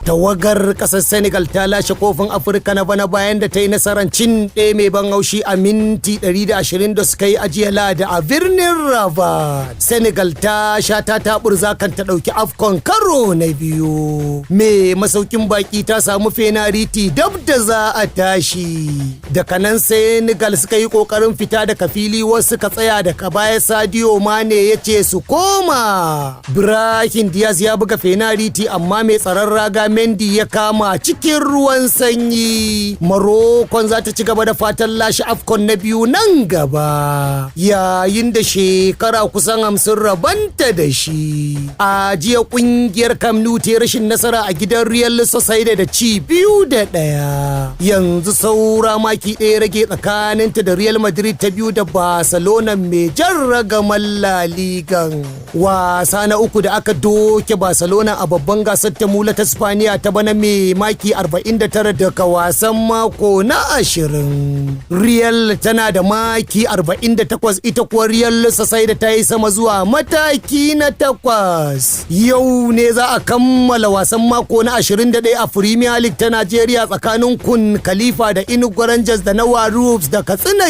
Tawagar kasar Senegal ta lashe kofin Afirka na bana bayan da ta yi nasarar cin ɗaya mai ban haushi a minti 120 da suka yi ajiya Ladi a birnin Rabat. Senegal ta sha ta taɓurza kan ta ɗauki AFCON karo na biyu. Mai masaukin baki ta samu fenariti dab da za a tashi. Daga nan Senegal suka yi ƙoƙarin fita daga fili, wasu suka tsaya daga baya. Sadio Mane ya ce su koma. Brahim Diaz ya buga fenariti, amma mai tsaron raga Mendy ya kama cikin ruwan sanyi. Marokon za ta ci gaba da fatan lashe AFCON na biyu nan gaba, yayin da shekara kusan 50 rabanta da shi. A jiya kungiyar Camp Nou ta rashin nasara a gidan Real Sociedad da ci 2-1. Yanzu saura maki ɗaya rage tsakaninta da Real Madrid ta biyu da Barcelona mai jan ragamar La Ligan. Wasa na uku da aka doke Barcelona a babban gasar ta mula ta Spaniya ta bana, mai maki 49 daga wasan mako na 20. Real tana da maki 48, ita kuwa Real Sociedad ta yi sama zuwa mataki na takwas. Yau ne za a kammala wasan mako na 21 a Premier League ta Najeriya tsakanin Kun Khalifa da Enugu Rangers da na Wolves da Katsina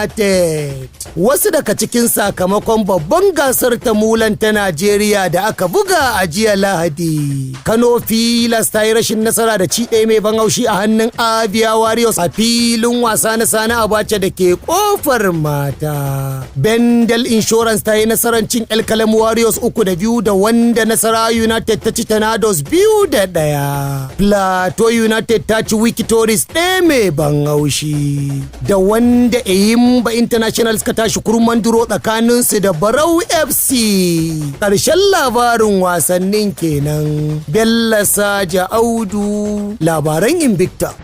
United. Wasu daga cikin sakamakon babban gasar ta mulan ta Najeriya da aka buga a jiya Lahadi. Kano Pillars ta yi rashin nasara da ci ɗaya mai ban haushi a hannun Abia Warriors a filin wasa na Sani Abacha da ke Kofar Mata. Bendel Insurance ta yi nasarar cin El Kalam Warriors 3-2, da wanda Nasara United ta ci Tornadoes 2-1. Plateau United ta ci Wikki Tourist ɗaya mai ban haushi. Da wanda Eyimba International suka tashi kurman duro tsakaninsu da Barau FC. Ƙarshen labarin wasannin kenan. Bello Saja Audu, labaran Invicta.